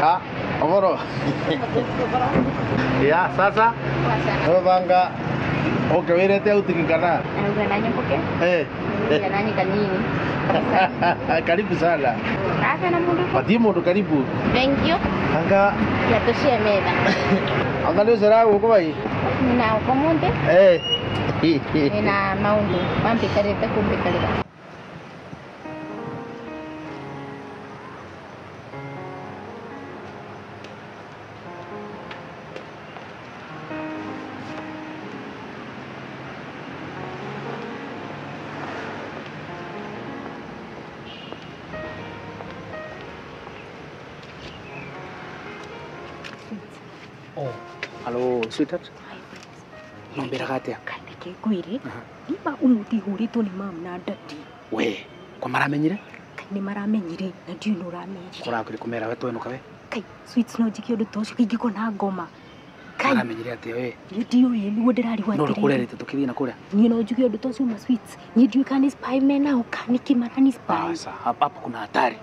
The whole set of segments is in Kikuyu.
Ah, oboro. Ya, sasa. Banga. Okay, wirete utikikana. Nyanyipuke. Eh. Nyanyi kanini. Karibu sana. Aka na mundu. Pati mundu karibu. Thank you. Anga ya toshie meda. Anga leo sera uko bai. Na uko munde. Eh. Na maundu. Mampi kareta kumbi kareta. Oh, hello, sweetheart. Nombera atia? Kaindeke ngwire, nima umuthi huritwo ni mam na daddy. We, kwa maramenyire? Kai ni maramenyire na ndiũ no ũramenyire. Kũrakũrĩ kũmera we twenuka we. Kai, sweets no njike ũndũ ta ũcio ingĩkorwo na ngoma. Kai. Maramenyire atia we? Niĩ ndiũĩ nĩguo ndĩrarigwo No atĩrĩrĩ. kũrerete tũkĩthiĩ na kũrĩa. Niĩ no njuge ũndũ ta ũcio ma sweets. Niĩ ndiũĩ kana nĩ spy menao kana nĩkĩ marani spy. Asa, hapa kuna hatari.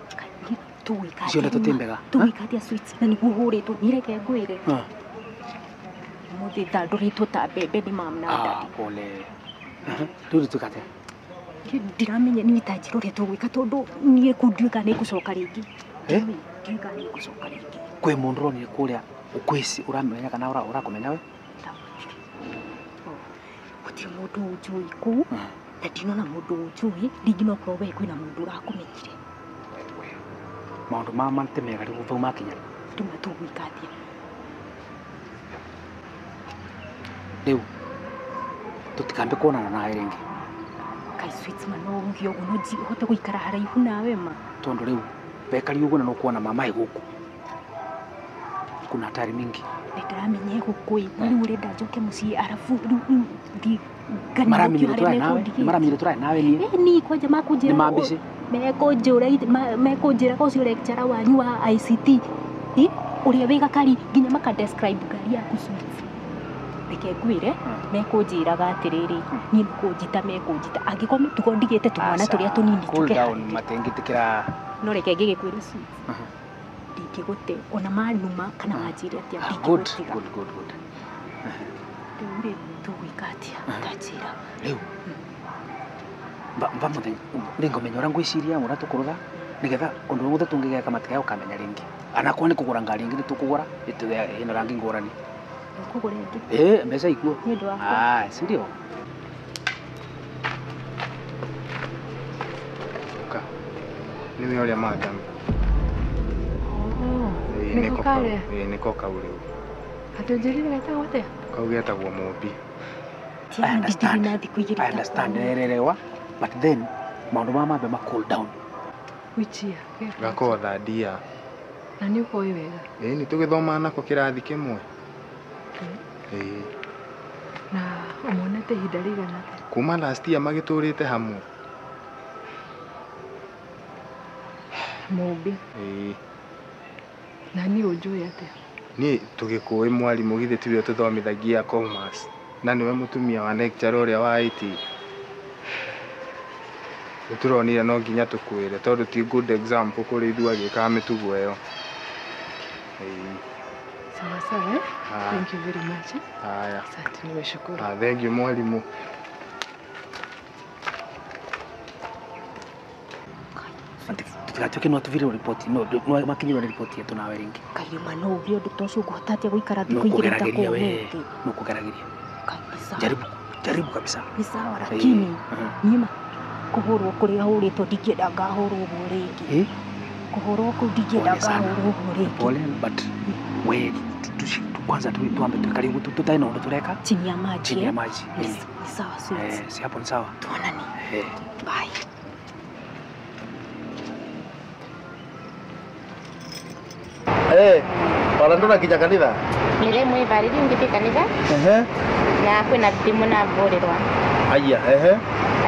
Tũgwĩka Icio ndeto ti mbega. Tũgwĩka atĩa sweets na nĩguo hũrĩtwo niĩ reke ngwĩre. Mũthĩ thandũrĩtwo ta mbembe nĩ mam na daddy. Ah, pole. Rĩu tũĩka atĩa? Ndiramenya niĩ ta njĩra ũrĩa tũgwĩka tondũ niĩ kũu ndiũĩ kana nĩngũcoka rĩngĩ. Ndiũĩ kana nĩngũcoka rĩngĩ. Kwĩ mũndũ ũronire kũrĩa ũkwĩci ũramenya kana ũrakũmenya we? Gũtirĩ mũndũ ũnjũĩ kũu na ndinona mũndũ ũnjũĩ rĩngĩ no korwo we kwĩna mũndũ ũrakũmenyire. Maũndũ ma ti mega rĩu vau makinya. Rĩu tũgwĩka atĩa? Rĩu tũtikambe kuonana nawe rĩngĩ. Kai sweets ma no uge ũguo no hote gũikara haraihu nawe ma. Tondũ rĩu wekari ũguo na nũkuona mama ĩ gũkũ. Kuna hatari mingi. Nĩ ndĩramenya gũkũ ĩ no rĩu ũrenda njoke mũciĩ arabu rĩu thiĩ Maramenyire tũrarĩ nawe? Maramenyire tũrarĩ nawe niĩ? Ĩni kwanja makũnjĩra. Nĩ mambici? Mekũnjũra mekũnjĩra ũcio lecturer wanyu wa ICT. Ũrĩa wĩ gakari nginya maka describe ngari yaku sweets. Reke ngwĩre mekũnjĩraga atĩrĩrĩ niĩ nĩ kũnjita mekũnjita angĩkorwo mĩtugo ndigĩte tũmwana tũrĩa tũnini Cool down matengĩtĩkĩra. No reke ngĩgĩkwĩre sweets. Ndingĩgũte ona manuma kana manjĩre atĩa ndingĩgũtiga. Good, good, good. Rĩu rĩ tũgwĩka atĩa ta njĩra. Rĩu mba mũthenya nĩngũmenya ũrĩa ngwĩciria ũrĩa tũkũrora nĩgetha ũndũ wothe tũngĩgeka matikae gũkamenya rĩngĩ. Anakorwo nĩ kũgũra ngari ĩngĩ nĩtũkũgũra ĩna rangi ngũrani. Ũkũgũra ĩngĩ? Eh, mbeca ikuo. Nĩ ũndũ wakwa. Ah, si ndio? Ũka. Nĩwe ũrĩa madam. Nĩko karĩa? Ĩĩ nĩko kau rĩu. Atĩ ũnjĩrire getagwo atĩa? Kau getagwo Mũmbi. I understand. I understand. Nĩrerewa. But then maũndũ maya mambe ma cool down. Which year? Gakorwo thandia. Na nĩ ũkoĩ wega? Ĩĩ nĩ tũgĩthomaga nako kĩrathi kĩmwe. Ĩĩ. Na ũmonete ihinda rĩigana atĩa? Kuma last year magĩtũrĩte hamwe. Mũmbi. Ĩĩ. Na niĩ ũnjũĩ atĩa? Niĩ tũgĩkũĩ mwarimũ githĩ tiwe tũthomithagia commerce. Na nĩwe mũtumia wa lecturer ũrĩa wa IT. Nĩtũronire no nginya tũkwĩre tondũ ti good example kũrĩ ithuĩ agĩkaga mĩtugo ĩyo. Ĩĩ. Sawa sawa, eh? Thank you very much. Haya. Asante, nimeshukuru. Ah, thank you mwalimu. Tũtigatuĩke no tũbire riboti no makinyĩrwo nĩ riboti yetu nawe rĩngĩ. Kairima no uge ũndũ ta ũcio ngũhota atĩa gũikara thikũ igĩrĩ itakuonete? No kũgeragĩria. Kabisa. Jaribu, jaribu kabisa. Ni sawa lakini niĩ ma kũhũrwo kũrĩa hũrĩtwo ndingĩenda ngahũrwo ũguo rĩngĩ. Kũhũrwo kũu ndingĩenda ngahũrwo ũguo rĩngĩ. Pole but we kwanza tuambe tuikare tutae na ũndũ tũreka. Chini ya maji. Chini ya maji. Ni sawa sweets. Si hapo ni sawa. Tuonane. Bye. Eh, wala ndũrakinya kanitha? Nĩrĩ mwĩbarĩrie ngĩthiĩ kanitha. Ehe. Na kwĩna thimũ na mbũrĩrwa. Aya, ehe.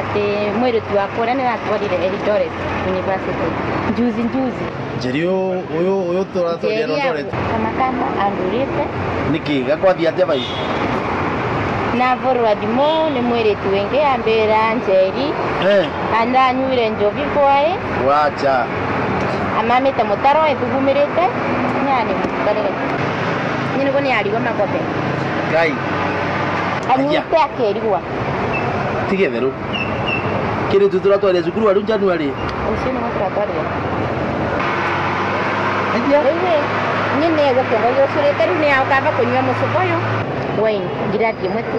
Atĩ mwĩrĩtu wakwa ũrĩa nĩratwarire Eldoret University. Njuzi njuzi. Njeri ũyũ ũyũ tũratwarire Eldoret. Kama kama andũrĩte. Nĩkĩ gakwathiĩ atĩa bai? Na mbũrĩrwa thimũ nĩ mwĩrĩtu wĩngĩ ambĩra Njeri. Eh. Andanyuire njovi bwaĩ. Wacha. Amamĩte mũtaro ethugumĩrĩte nyani mũtarĩre. Nyini nĩguo nĩarigwo makobe. Ngai. Anyuĩte akerigwa. Ti gĩtherũ. Kĩrĩ tu tũratwarire cukuru wa rĩu January. Ũcio nĩguo tũratwarire. Rĩu ĩ niĩ nĩegua kĩongo gĩũcũrĩte rĩu nĩakamba kũnyua mũcuba ũyũ. Wine ngirathi ĩmwe tu.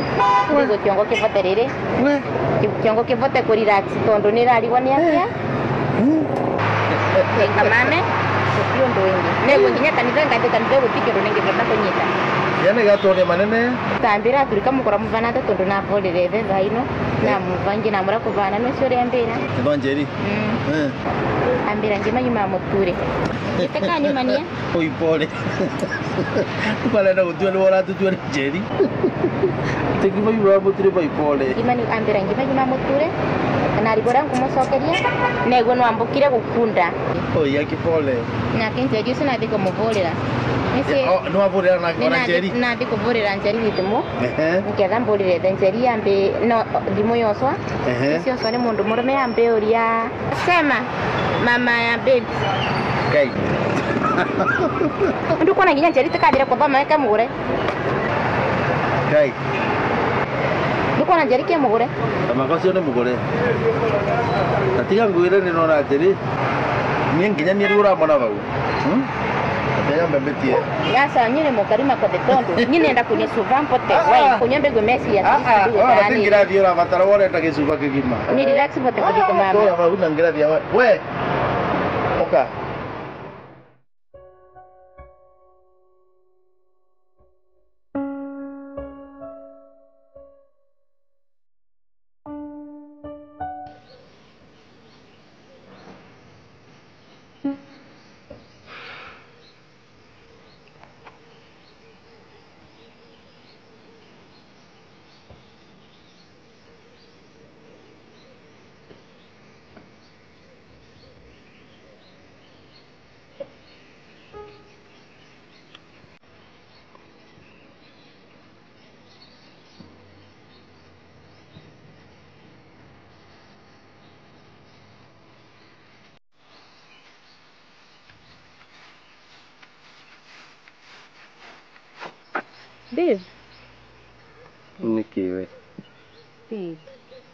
Nĩguo kĩongo kĩbote rĩrĩ. Kĩongo kĩbote kũ relax tondũ nĩrarigwo nĩ atĩa. Kamame gũtirĩ ũndũ ũngĩ. Nĩguo nginya kanitha ngathiĩ kanitha gũtirĩ kĩndũ nĩngĩbota kũnyita. Ciana igatũria manene. Tambĩra aturika mũkora mũvanate tondũ naborire the thaa ino na mũvangi namũra kũvana nĩcio ũrĩa mbĩra. Ĩthwa Njeri. Ambĩra ngima nyuma mũture. Gĩtekanyumania. Oi pole. Ukalenda gũtua nĩ ũratutua nĩ Njeri. Atĩ ngima yuma mũture oi pole. Ngima nĩ ambĩra ngima nyuma mũture. Na rigora ngũmũcokeria neguo no ambũkire gũkunda. Oi akipole. Nake Njeri ũcio nathiĩ kũmũbũrĩra. Nĩ wabũrĩra na Njeri? Nathiĩ kũbũrĩra Njeri gĩthimo. Nĩgetha mbũrĩre the Njeri yambe no thimũ yocwa. Ũcio ũcio nĩ mũndũ mũrũme yambe ũria. Sema mama ya baby. Ngai. Ndũkuona nginya Njeri tĩkathire kũthoma ĩkamũgũre. Ngai. Ndũkuona Njeri kĩmũgũre? Tamaka ũcio nĩ mũgũre. Na tiga ngwĩre nĩ nona Njeri. Niĩ nginya niĩ rĩu ũramona vau. Atĩ mbembetie. Yasa nyine mũkari makothe tondũ niĩ nenda kũnyua cuba mbote wine kũnyua mbegũ meciria. Ona ti ngirathi ũrabatara worenda gĩcuba kĩgima. Ni relax bote kũthiĩ kũmama. Tũra vau na ngirathi ya we. Oka. Babe. Nĩkĩ we? Babe.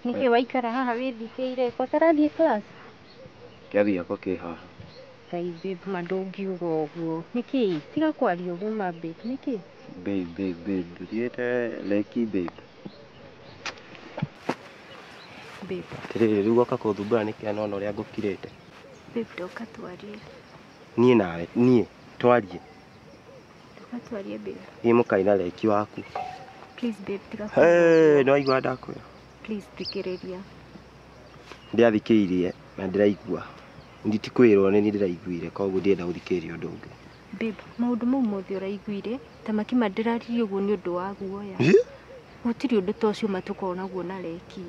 Nĩkĩ waikara haha wĩthikĩire kwa tarathiĩ class? Kĩathi gĩakwa kĩ haha. Ngai babe ma ndũngiuga ũguo. Nĩkĩ? Tiga kwaria ũguo ma babe. Nĩkĩ? Babe, babe, babe. Ndũthiĩte leki babe. Babe. Atĩrĩrĩ rĩu woka kũthumbũra nĩkĩ nona ũrĩa ngũkirĩte? Babe ndoka twarie. Niĩ nawe, niĩ twarie. Ndoka twarie babe. Thiĩ mũkaina leki waku. Please babe tiga. Hey, nĩ waigua ndakwĩra. Please thikĩrĩria. Ndĩrathikĩrĩirie na ndĩraigua. Nditikwĩrwo nĩ niĩ ndĩraiguire koguo ndirenda gũthikĩrĩria ũndũ ũngĩ. Babe, maũndũ mau mothe ũraiguire ta makima ndĩraririe ũguo nĩ ũndũ wa guoya. Gũtirĩ ũndũ ta ũcio matũkorwo naguo na leki.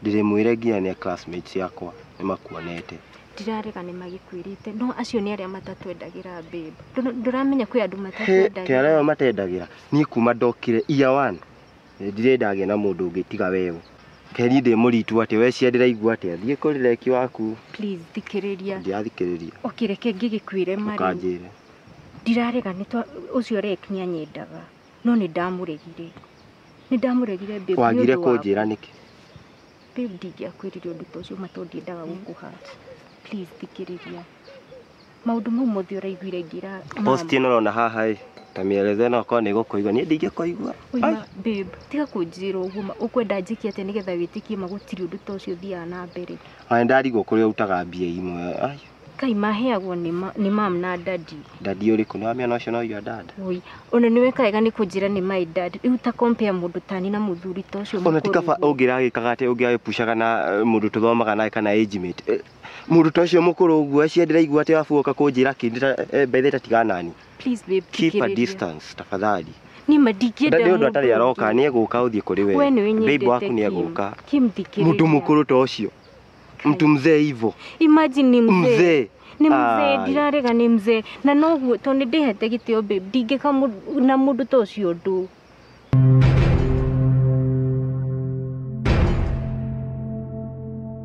Ndĩrĩmwĩre nginya nĩ classmates yakwa nĩ makuonete. Ndirarega nĩ magĩkwĩrĩte no acio nĩ arĩa matatwendagĩra babe. Ndũramenya kwĩ andũ matatwendagĩra. Ke arĩa matendagĩra niĩ kuma ndokire year 1 ndirĩ ndagĩa na mũndũ ũngĩ tiga wewe. Ke niĩ ndĩ mũritu atĩ we cia ndĩraigua atĩa thiĩ kũrĩ leki waku. Please thikĩrĩria. Ndirathikĩrĩria. Ũkĩreke ngĩgĩkwĩre marĩ. Ũkanjĩre. Ndirarega nĩ ũcio leki nĩanyendaga no nĩ ndamũregire. Nĩ ndamũregire babe. Wagire kũnjĩra nĩkĩ? Babe ndingĩakwĩrire ũndũ ta ũcio ma tondũ ndiendaga gũkũhurt. Please thikĩrĩria. Maũndũ mau mothe ũraiguire ngĩra Post ĩno ũrona haha ĩ ta mĩeretho ĩno okorwo nĩ gũkũigua niĩ ndingĩkũigua. Oima babe tiga kũnjĩra ũguo ma ũkwenda njĩke atĩa nĩgetha wĩtĩkie ma gũtirĩ ũndũ ta ũcio ũthiaga na mbere. Ona ndarigwo kũrĩa ũrutaga mbia imwe. Ai. Kai maheagwo nĩ mam na daddy. Daddy ũrĩkũ? Nĩ wamenya ũcio no your dad. Oi, ona nĩ weka wega nĩ kũnjĩra nĩ my dad. Rĩu ta compare mũndũ tani na mũthuri ta ũcio Ona ti mũkũrũ kaba ũguo. ũngĩragĩkaga atĩ ũngĩagĩpucaga na mũndũ tũthomaga nake kana age mate. Mũndũ ta ũcio mũkũrũ ũguo acio ndĩraigua atĩ wabu ũka kũnjĩra kĩ bethe ta tiga nani. Please babe, Keep a thikĩrĩria. distance tafadhali. Niĩ ma ndingĩenda Nĩ ũndũ atarĩ mũndũ aroka ũngĩ. nĩ egũka ũthiĩ kũrĩ we. We nĩ Babe waku wĩnyendete nĩ Kim. egũka. Kim thikĩrĩria. Mũndũ mũkũrũ ta ũcio. Mtu mzee hivyo. Imagine ni mzee. Mzee. Ni mzee Ai. ndirarega nĩ mzee na noguo tondũ nĩ ndĩhete gĩtĩo babe ndingĩka na mũndũ ta ũcio ũndũ.